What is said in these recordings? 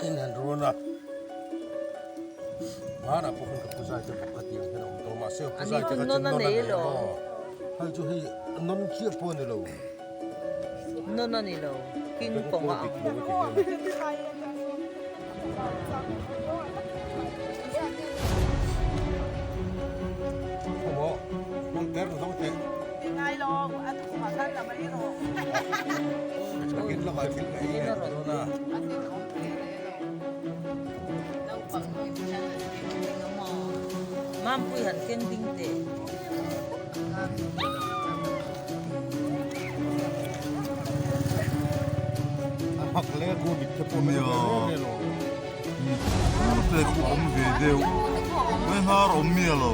In han run a. Hmanah pawh khan ka pu zai te bawk kha tiang hian a awm tawh mahse a pu zai te kha chu nawn a nei lo. Hei chu hei nawn chiah pawh a ni lo. Nawn a ni lo. King kong a ang. Mampui han keng ding teh. Te khu awm ve deuh mai hnar awm miah lo.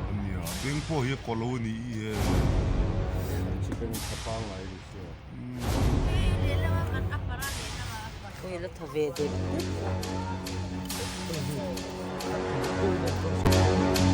Ania beng pawh hi a kaw lo a nih hi e. Chi beng tha pangngai a ni sia. Ui la tha ve deuh deuh.